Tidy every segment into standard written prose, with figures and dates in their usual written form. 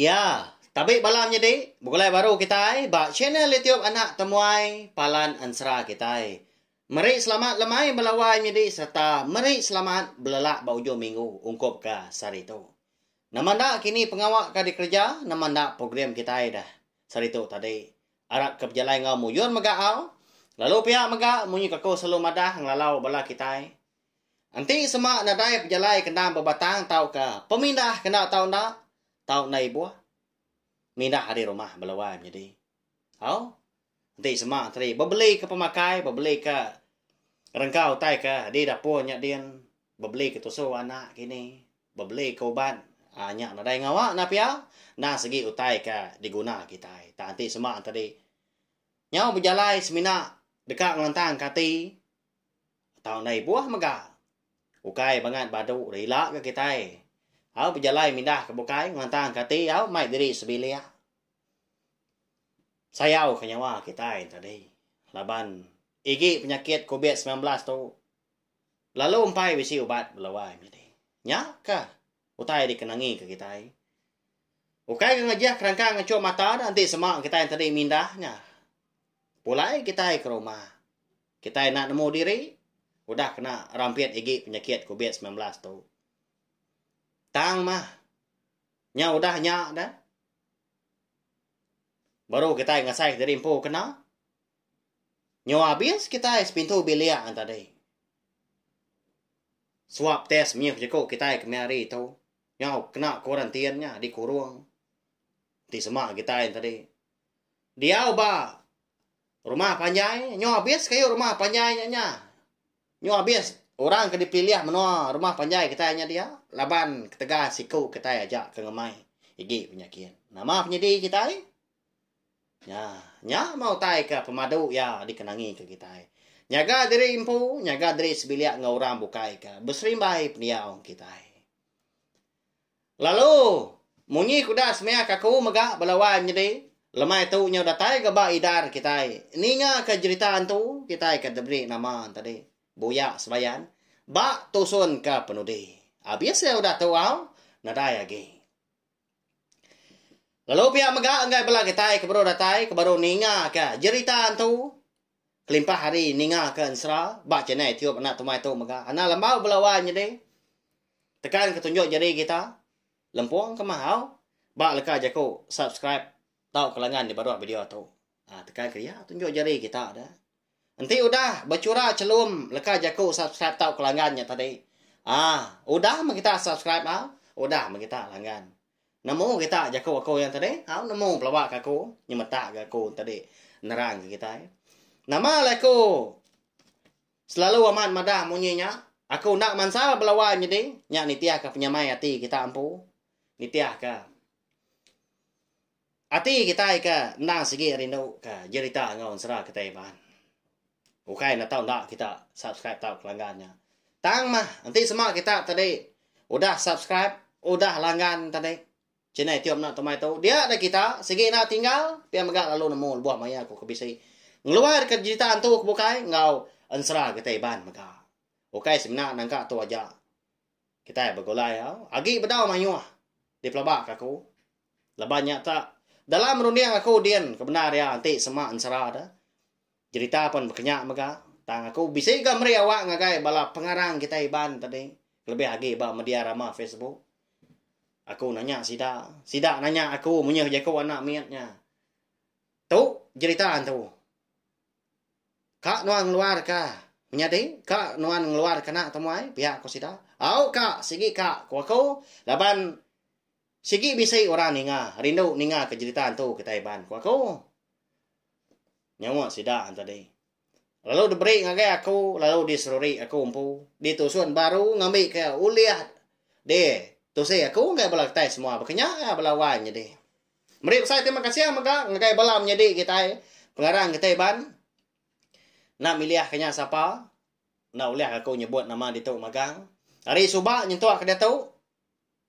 Iya, tabi bala menyedi, begulai baru kitai ba channel YouTube Anak Temuai Palan Ensera kitai. Meri selamat lemai bala wai menyedi sereta meri selamat belelak ba ujung minggu ungkup ka sehari tu. Nama enda kini pengawa ka dikereja, nama enda program kitai dah sehari tu tadi. Arap ke bejalai enggau mujur mega au. Lalu pia mega munyi ke aku selalu madah ngelalau bala kitai. Enti sema nadai pejalai kendang bebatang tauka pemindah kena tau enda, tau enda ibuh mindah ari rumah bala wai menyadi. Au. Enti sema tadi bebeli ke pemakai, bebeli ke rengka utai ke di dapur nya din, bebeli ke tusu anak kini, bebeli ke ubat, aaa nya nadai ngawa enda pia, endang sigi utai ke diguna kitai. Tang enti sema tadi nyau bejalai semina deka ngelantangka ati Tau enda ibuh mega. Ukai bangat badu rila ga kitai. Au bejalai mindah ke bukai ngelantang ke ati au mai diri sebilik. Sayau ke nyawa kitai tadi laban igi penyakit covid 19 tu lalu empai bisi ubat bala wai menyadi. Nya ka utai dikenangi ke kitai. Ukai ke ngejah kerangka ngechuk mata da enti sema kitai tadi mindah nya. Pulai kitai ke rumah. Kitai enda nemu diri udah kena rampit igi penyakit covid 19 tu. Tang mah nya udah nya dah baru kitai ngasai diri empu kena. Nyu abis kitai sepintu bilik an tadi. Swab test menyuh jaku kitai kemaya hari tu. Nyau kena kuarantin nya dikurung. Ti sema kitai tadi. Diau ba Rumah panjai nyu abis kayu rumah panjai nya nya. Nyu abis orang ke dipilih menua rumah panjai kitai nya dia laban ketegal siku kitai aja ke ngemai igi penyakit. Nama penyedi kitai? Nya, nya mah utai ke pemadu iya dikenangi ke kitai. Nyaga diri empu, nyaga diri sebilik enggau orang bukai ke beserimbai pendiau kitai. Lalu, munyi ke udah semia ke aku mega bala wai menyedi, lemai tu nyau datai ga ba idar kitai ninga ke jerita antu kitai ke diberi nama tadi, Buya Sebayan, ba tusun ke penudi. Abis iya udah tu au, nadai agi. Lalu pia mega enggai bala kitai ke baru datai ke baru ninga ke jerita antu kelimpah ari ninga ke ensera ba channel YouTube anak tumai tu mega. Anak lembau bala wai menyedi. Tekan ke tunjuk jari kita, lempung ke mahau, ba leka jaku subscribe tauka langgan di baruh video tu. Ha, tekan ke iya tunjuk jari kita dah. Enti udah bechura chelum leka jaku subscribe tauka langgan nya tadi. Ha, udah meh kita subscribe ha, udah meh kita langgan. Nemu kita jaku aku yang tadi? Ha, nemu pelaba ke aku, nyemetak ke aku tadi nerang ke kitai. Nama alai aku Selalu amat madah munyi nya, aku enda mansal belawa nyedi, nya nitihka penyamai ati kita empu, nitihka ati kitai ke endang sigi rindu ke jerita enggau ensera kitai Iban. Ukai enda tau enda kita subscribe tauka langgan nya. Tang mah enti sema kita tadi udah subscribe, udah langgan tadi, Channel tiup enda tumai tu dia deh kita sigi enda tinggal pia mega lalu nemu lebuh maya ku ke bisi ngeluar ke jerita antu ke bukai enggau ensera kitai Iban mega. Ukai semina nangka tu aja kitai begulai au agi bedau mayuh dipelaba ka aku laban nya ta dalam runding aku din ke bendar iya enti sema ensera de jerita pun bekenya mega tang aku bisi ga meri awak ngagai bala pengarang kitai Iban tadi kelebih agi ba media rama Facebook. Aku nanya sida. Sida nanya aku menyuh jaku anak mit nya. Tu jerita antu. Ka nuan ngeluar ka menyadi, ka nuan ngeluar kena temuai pia ku sida. Au ka sigi ka ku aku laban sigi bisi orang ninga rindu ninga ke jerita antu kitai Iban ku aku. Nyawa sida tadi. Lalu diberi ngagai aku lalu diseruri aku empu ditusun baru ngambika ulih di tusi aku ngagai bala kitai semua baka nya bala wai nyadi. Meri besai terima kasih mega ngagai bala menyadi kitai pengarang kitai Iban enda milih ke nya sapa enda ulih aku nyebut nama ditu magang. Ari suba nyentuk ke diatu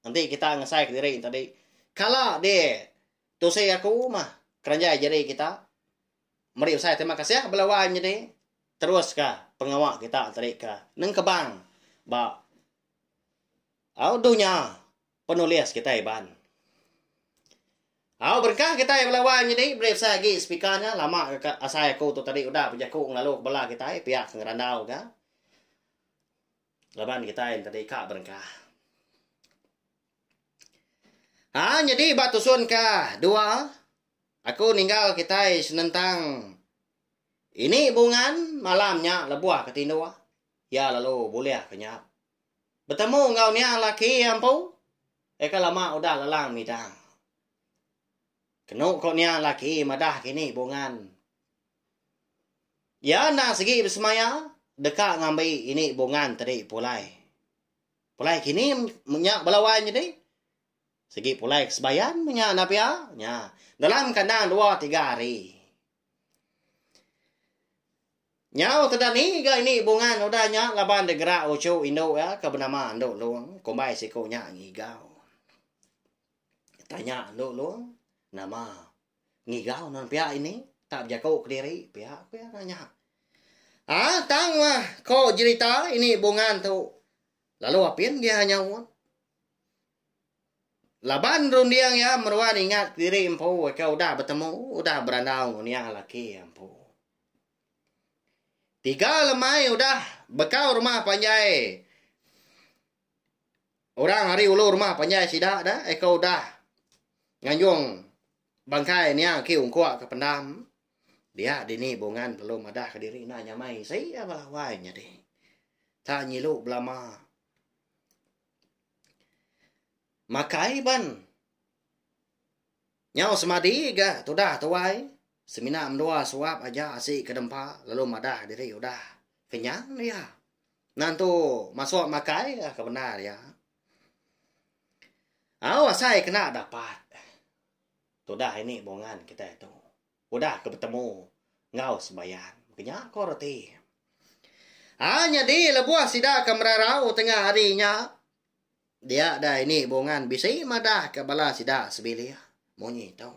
enti kita ngasai kediri tadi kala di tusi aku mah keranjai jari kita. Meri besai terima kasih bala wai menyadi terus ka pengawa kita tadi ka nengkebang ba au dunya penulis kitai Iban. Au berengkah kitai bala wai nyadi beri besai agi speaker nya lama ga asai aku tu tadi udah bejaku ngelalu ke bala kitai pia ke ngerandau ga. Laban kitai tadi ka berengkah. Ha nyadi ba tusun ka dua aku ninggal kitai senentang ini bungan malam nya lebuh ke tinduk iya lalu bulih ke nyap. Betemu enggau niang laki iya empu. Eka lama udah lelang midang. Kenu ko niang laki madah kini Bungan. Iya endang sigi besemaya deka ngambi ini Bungan tadi pulai. Pulai kini nya bala wai nyadi. Sigi pulai ke sebayan menya enda pia. Nya dalam kandang dua tiga hari. Nyau tedani ga ini Bungan udah nya laban digerak uchu indu iya ke benama Endu Long kumbai siku nya ngigau. Tanya Endu Long, nama ngigau nuan pia ini tak bejaku kediri pia ku iya nanya. Aa tang mah ko jerita ini Bungan tu lalu apin dia nyaut. Laban runding iya meruan ingat kediri empu ke udah betemu udah berandau enggau niang laki iya empu. Tiga lemai udah bekau rumah panjai orang ari ulu rumah panjai sida da eka udah nganjung bangkai niang ke ungkuk ke pendam dia dini Bungan perlu madah kediri enda nyamai isi iya bala wai nyadi. Tak nyilu belama. Makai ban. Nyau semadi ga tudah tuai semina mendua suap aja asi ke dempa lalu madah diri udah kenyang dia. Nan tu masuk makai ga ke bendar iya. Au asai kena dapat tudah ini bungan kitai tu. Udah ke betemu enggau sebayan. Kenya ko reti. Ha nyadi lebuh sida ke merarau tengah hari nya dia da ini Bungan bisi madah ke bala sida sebilik munyi tu.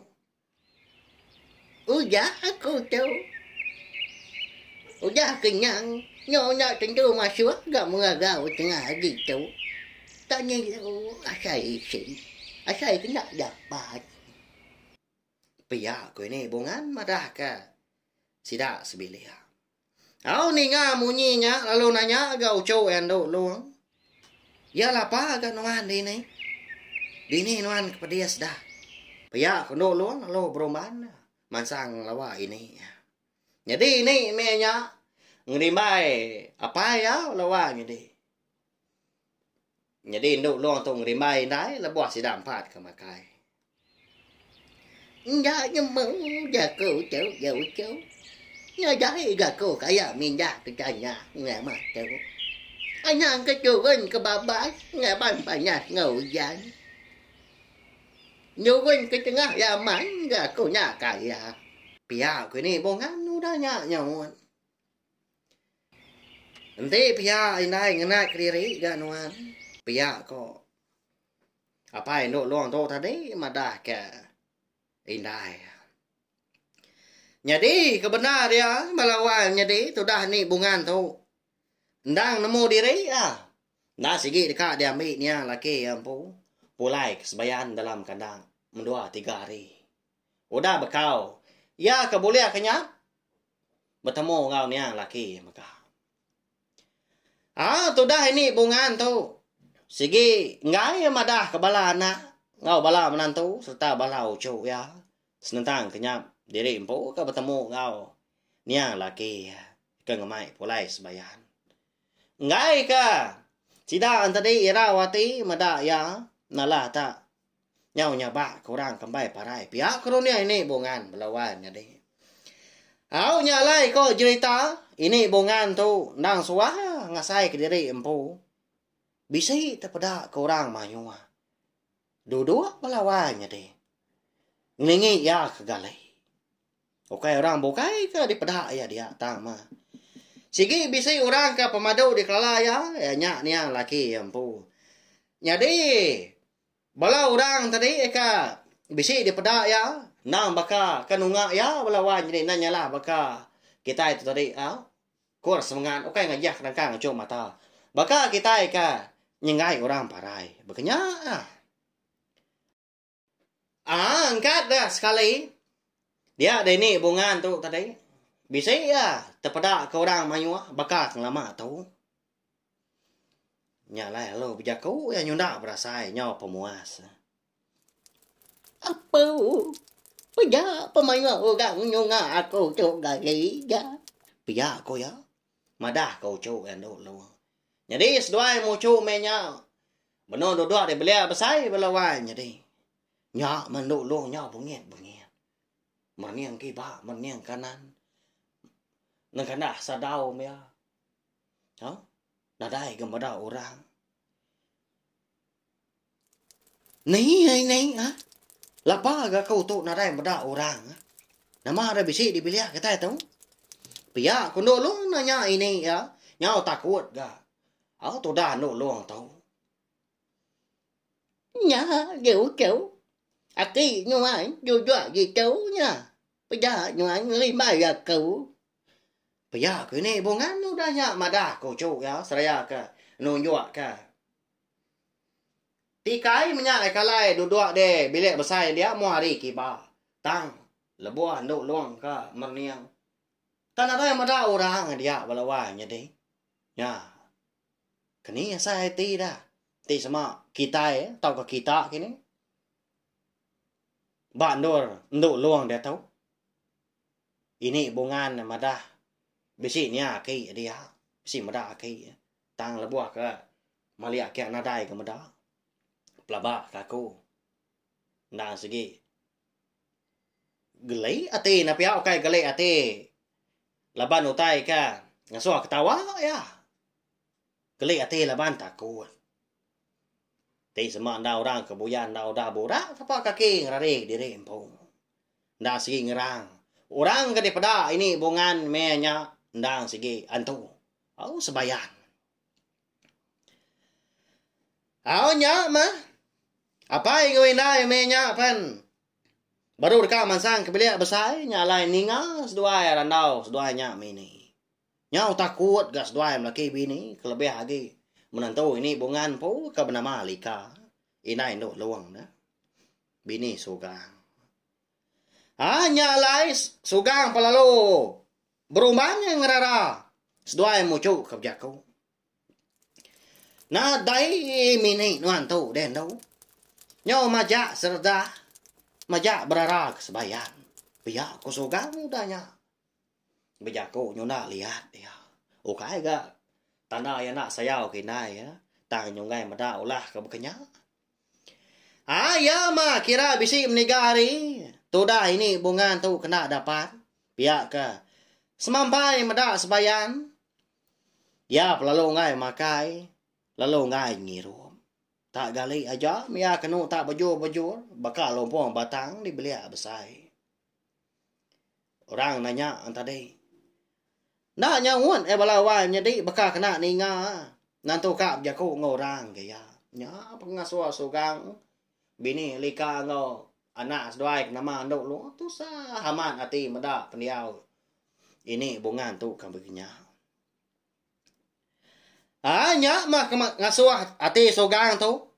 Udah aku tu. Udah kenyang nyo enda tentu masuk ga merarau tengah hari tu. Tak nyilu asai isi. Asai kena dapat. Pia ku ini Bungan madahka sida sebilik. Au ninga munyi nya lalu nanya ga uchu iya endu Long. Iya lapa ga nuan dini. Dini nuan ke pedis dah. Pia ku endu Long lalu berumban mansang lawa ini. Nyadi ini meh nya ngerimbai apai iya lawa nyadi. Nyadi indu long tu ngerimbai indai lebuh sida empat ke makai. Enda nemu jaku tu uchu. Nadai ga ku kaya mindah ke tanah ngelama tu. Anang ke turun ke babas ngaban panas enggau ujan. Nurun ke tengah laman ga ku nya kaya. Pia ku ini Bungan udah nya nyaut. Enti pia indai ngena kediri ga nuan pia ko apai endu long tu tadi madah ke indai. Nyadi ke bendar iya bala wang nyadi tudah ni bungan tu endang nemu diri iya enda sigi deka diambi niang laki iya empu pulai ke sebayan dalam kandang mendua tiga hari. Udah bekau iya ke bulih ke nya betemu enggau niang laki mega. Aa tudah ini bungan tu sigi enggai madah ke bala anak enggau bala menantu sereta bala uchu iya senentang ke nyap diri empu ke betemu enggau niang laki ke ngemai pulai sebayan. Enggai ke sida entadi irau ati meda iya nalah ta Nyau nyabak ke orang ke embai parai pia ke runding ini Bungan bela wai nyadi. Au nya alai ko jerita ini Bungan tu endang suah ngasai kediri empu bisi tepeda ke orang mayuh duduk bela wai nyadi ngelingi iya ke gali. Ukai orang bukai ke dipeda iya dia tang mah. Sigi bisi orang ke pemadu dikelala iya, iya nya niang laki iya empu. Nyadi bala orang tadi ke bisi dipeda iya endang baka ke nunga iya bala wan nyadi enda nyalah baka kitai tu tadi au kur semengat ukai ngajah nangkang ngechuk mata. Baka kitai ke nyenggai orang parai. Baka nya. Ah, angkat dah sekali. Dia dini bungan tu tadi. Bisi iya tepeda ke orang mayuh baka ke ngelama tu. Nya alai lalu bejaku iya nyunda berasai nyau pemuas. Apu, pia pemayuh orang nyunga aku tu gali ja. Pia ku iya madah ke uchu iya endu lu. Nyadi seduai muchu meh nya benung duduk di belia besai bala wai nyadi. Nya meh endu lu nyau bengit-bengit. Merening kiba merening kanan. Nengkandah sadau meh iya. Ha? Nadai ga meda orang. Ni ai ni ha? Lapa ga aku tu nadai meda orang. Ha? Nama ada bisi di bilik kitai tu? Pia ku endu long nanya ini ya. Nyau takut ga. Au tudah endu long tu. Nya ge uchu. Aki nuan duduk ditu nya. Peda nuan ngerimbai aku. Pia ku ini Bungan udah nya madah ku uchu iya seraya ke nunjuk ke tikai menya ai kalai duduk di bilik besai dia moh hari kiba. Tang lebuh endu long ke merening tang nadai meda orang dia bala wai nyadi. Nya keni asai ati dah ti sema kitai tauka kita kini. Ba endur endu long diatu. Ini Bungan madah bisi nia aki dia, bisi meda aki tang lebuh ke mali aki nadai ke meda. Pelaba ke aku endang sigi geli ati ne pia ukai geli ati laban utai ke ngasuh ketawa iya. Geli ati laban takut. Ti sema enda orang ke buyan enda udah burak sapa kaki ngerari diri empu. Enda sigi ngerang. Orang ke dipeda ini Bungan meh nya endang sigi antu. Au sebayan. Au nya meh. Apai enggau indai meh nya pen baru deka mansang ke bilik besai nya alai ninga seduai randau seduai nya mini. Nyau takut ga seduai melaki bini kelebih agi menantu ini Bungan empu ke benama Lika indai endu Long ne bini Sugang. Ha nya alai Sugang pelalu berumban nya ngerara seduai muchu ke bejaku. Nadai mini nuan tu deh endu. Nyau majak seredah majak berara ke sebayan. Pia ku Sugang udah nya. Bejaku nyunda liat iya. Ukai ga tanda iya enda sayau ke indai iya tang nyunggai meda ulah ke baka nya. Aa iya mah kira bisi meniga hari tudah ini bungan tu kena dapat pia ke semampai meda sebayan. Iya pelalu enggai makai lalu enggai ngirup. Tak gali aja mia kenu tak bejur-bejur baka lumpung batang di bilik besai. Orang nanya tadi. Enda nyaut eh bala wai menyadi baka kena ninga nentu ka bejaku enggau orang ke iya. Nya pengasuh Sugang bini Lika enggau anak seduai ke nama Endu Lu tusah amat ati meda pendiau ini Bungan tu ke beginya. Aa nya mah ke ngasuh ati Sugang tu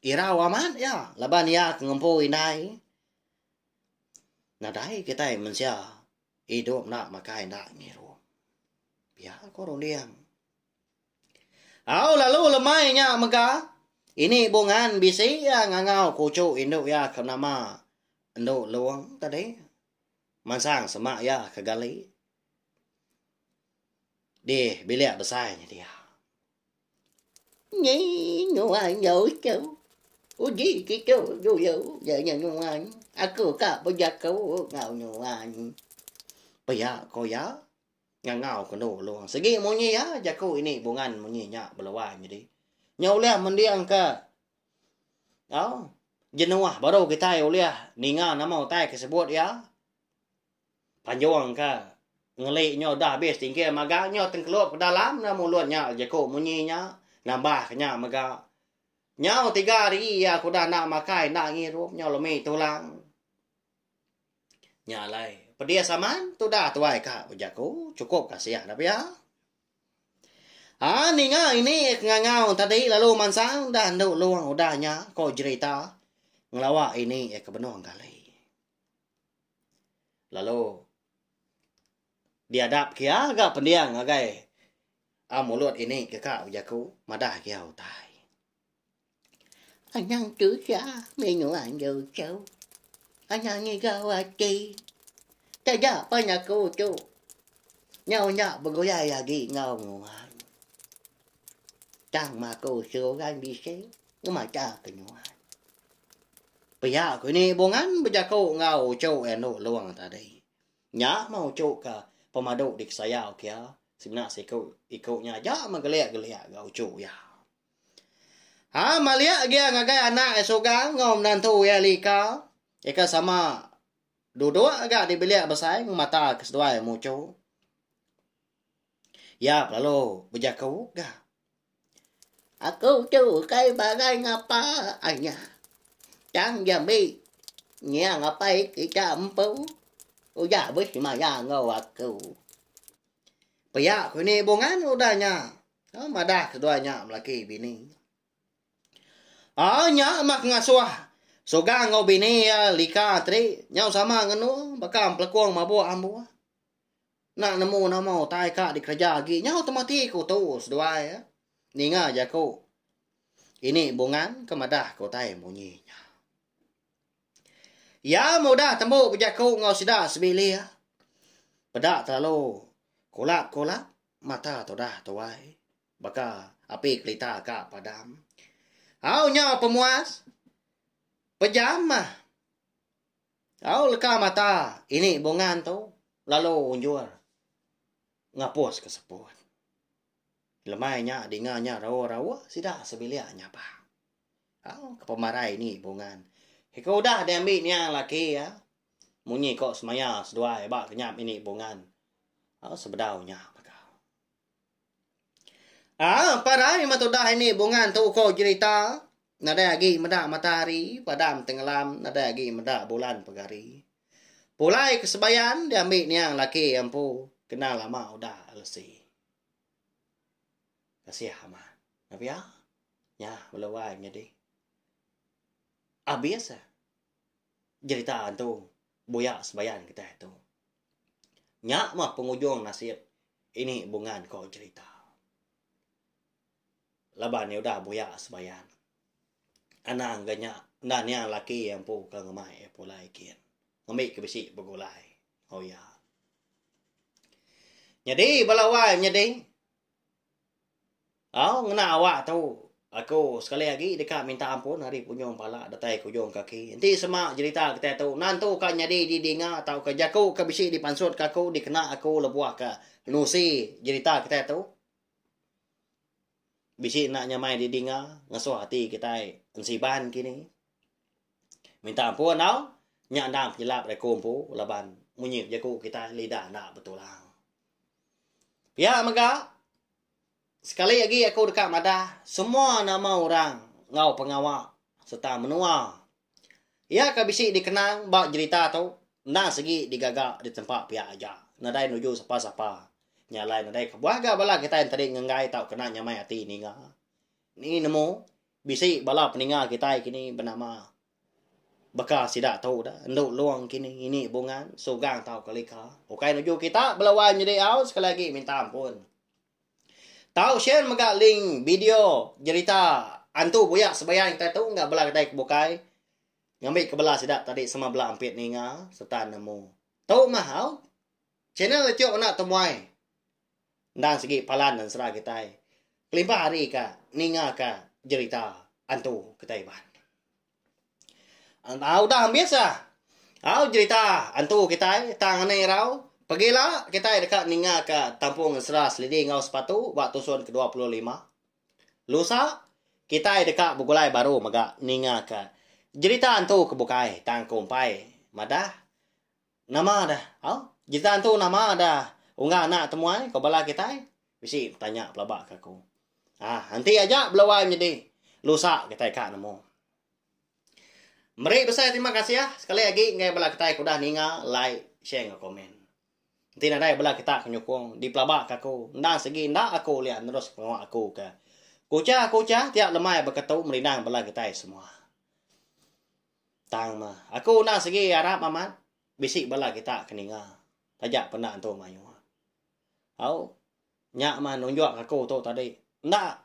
irau amat iya laban iya ke ngempu indai. Nadai kitai mensia idup enda makai enda ngirup. Pia ko runding. Au lalu lemai nya mega ini Bungan bisi iya ngangau ke uchu indu iya ke nama Endu Long tadi mansang semak iya ke gali di bilik besai nya dia. Nyi nuan uchu. Uji kitu dulu nya nuan. Aku ka bejaku enggau nuan. Pia ko iya ngangau ke endu Long. Sigi munyi iya jaku ini Bungan munyi nya beluai nyadi. Nya ulih mending ke au jenuh baru kitai ulih ninga nama utai ke sebut iya. Panjung ka ngeli nya udah abis tingkil magang nya tengkelup ke dalam enda mulut nya jaku munyi nya nambah ke nya mega. Nyau tiga hari iya ke udah enda makai enda ngirup nyau lemi tulang. Nya alai pedis amat tudah tuai ka bejaku chukup kasih enda pia. Haa ninga ini ke ngangau tadi lalu mansang dah endu long udah nya ko jerita. Ngelawa ini iya ke benung gali. Lalu diadap ke iya ga pending ngagai a mulut ini ke ka bejaku madah ke iya utai. Anang tusah meh nuan uchu. Anang ngigau ati. Taja pan aku tu nyau enda begulai agi enggau nuan. Tang meh aku seruran bisi ngemata ke nuan. Pia ku ini Bungan bejaku enggau uchu iya endu Long tadi. Nya meh uchu ke pemadu dikesayau ke iya semina siku iku nya aja meh gelik-gelik ga uchu iya. Ha malik agi iya ngagai anak iya Sugang enggau menantu iya Lika. Ika sama duduk ga di bilik besai ngemata ke seduai muchu. Iya lalu bejaku ga. Aku tu ukai barai ngapa anya. Tang jambi ngiang apai kita empu udah besemaya enggau aku. Pia ku ini Bungan udah nya madah seduai nya melaki bini. Aa nya mah ke ngasuh Sugang enggau bini iya Lika tadi nyau sama ngenu baka empelekung mabuk ambuh. Enda nemu nama utai ka dikereja agi nyau temati ku tu seduai iya. Ninga jaku ini Bungan ke madah ke utai munyi nya. Iya mudah tembu bejaku enggau sida sebilik. Peda telalu kulap-kulap mata tudah tuai baka api kelita ka padam. Au nyau pemuas pejam mah. Au leka mata ini Bungan tu lalu unjur ngapus ke seput. Lemai nya dinga nya rauh-rauh sida sebilik nyabak. Au ke pemarai ini Bungan. Ke udah diambi niang laki iya munyi ko semaya seduai ba kenyap ini Bungan. Au sebedau nya mega. Aa parai meh tudah ini Bungan tu ko jerita nadai agi meda matahari padam tenggelam nadai agi meda bulan pegari. Pulai ke sebayan diambi niang laki iya empu kena lama udah lesi. Kasih amat. Nya pia nya bala wai nyadi. Abis jerita antu buya sebayan kitai tu. Nya mah pengujung nasib ini Bungan ko jerita. Laban iya udah buya sebayan. Anang ga nya enda niang laki iya empu ke ngemai iya pulai kin. Ngembi ke bisi begulai enggau iya. Nyadi bala wai menyadi. Au ngena awak tu aku sekali agi deka minta ampun ari punjung pala datai ke ujung kaki. Enti sema jerita kitai tu nantu ka nyadi didinga tauka jaku ke bisi dipansutka aku dikena aku lebuh ke nusi jerita kitai tu bisi enda nyamai didinga ngasuh ati kitai ensiban kini. Minta ampun au nya endang penyelap ari aku empu laban munyi jaku kitai lidah enda betulang. Pia mega Sekali agi aku deka madah semua nama orang enggau pengawa sereta menua iya ke bisi dikenang ba jerita tu endang sigi digaga ditempa pia aja nadai nuju sapa-sapa. Nya alai nadai kebuah ga bala kitai enti ngenggai tauka kena nyamai ati ninga. Ni nemu bisi bala peninga kitai kini benama Baka sida tu da endu long kini ini bungan sugang tauka lika. Ukai nuju kita bela wai nyadi au sekali agi minta ampun. Tau share mega link video jerita antu buya sebayan kitai tu enggau bala kitai ke bukai ngambi ke bala sida tadi sama bela ampit ninga sereta nemu. Tu mah au channel icuk enda temuai endang sigi palan ensera kitai kelimpah ari ka ninga ka jerita antu kitai Iban. Au udah ambis ah. Au jerita antu kitai tang anih irau. Pagila kitai deka ninga ka tampung ensera selidi enggau sepatu ba tusun ke 25. Lusa kitai deka begulai baru mega ninga ka jerita antu ke bukai tang ke umpai madah nama dah. Au jerita antu nama dah unggal anak temuai ko bala kitai bisi betanya pelaba ka aku. Ah enti aja bela wai menyedi lusa kitai ka nemu. Meri besai terima kasih sekali agi ngagai bala kitai ke udah ninga like, share enggau komen. Enti nadai bala kita ke nyukung dipelaba ka aku endang sigi enda aku ulih nerus pengawa aku ke kuchah-kuchah tiap lemai baka tu merindang bala kitai semua. Tang mah aku enda sigi arap amat bisi bala kita ke ninga taja penda entu mayuh. Au nya mah nunjuk aku tu tadi enda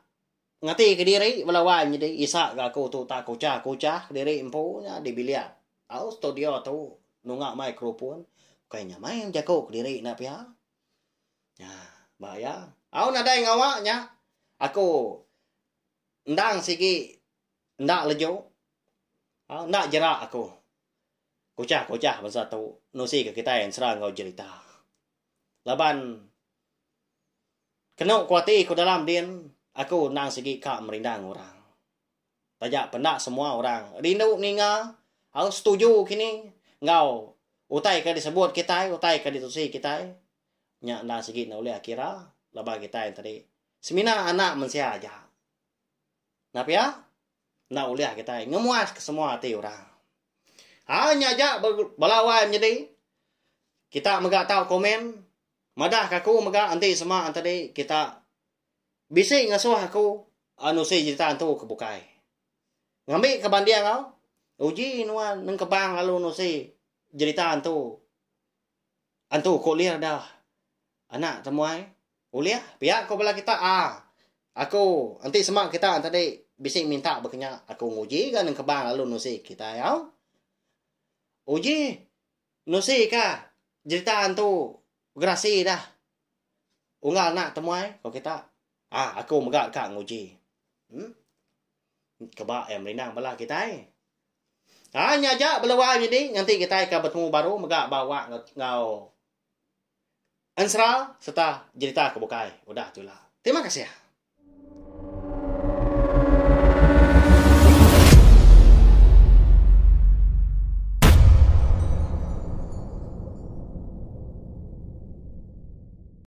ngati kediri bala wai nyadi isa ga aku tu tak kuchah-kuchah kediri empu nya di bilik au studio tu nunga microphone ukai nya mai jaku kediri enda pia. Nya ba iya. Au nadai ngawa nya aku endang sigi enda leju. Enda jera aku. Kuchah-kuchah bansa tu nusi ke kitai ensera enggau jerita. Laban kenu ku ati ku dalam din aku endang sigi ka merindang orang. Taja penda semua orang rindu ninga au setuju kini enggau utai ke disebut kitai, utai ke ditusi kitai nya endang sigi enda ulih kira laban kitai tadi semina anak mensia aja. Enda pia? Enda ulih kitai ngemuaska semua ati orang. Ha nya aja bala wai menyedi. Kita mega tau komen madahka aku mega enti sema tadi kita bisi ngasuh aku nusi jerita antu ke bukai. Ngambika banding au, uji nuan nengkebang lalu nusi jerita antu. Antu ku lir dah anak temuai. Ulih pia ko bala kita ah. Aku enti sema kita tadi bisi minta baka nya aku nguji ga nengkebang lalu nusi kitai au. Uji nusi ka jerita antu gerasi dah. Unggal anak temuai ko kita. Ah aku mega ka nguji. Em. Keba iya merindang bala kitai. Ah nya aja bala wai nyadi nganti kitai ka betemu baru mega ba wak enggau Ensera sereta jerita ke bukai udah tu ila. Terima kasih.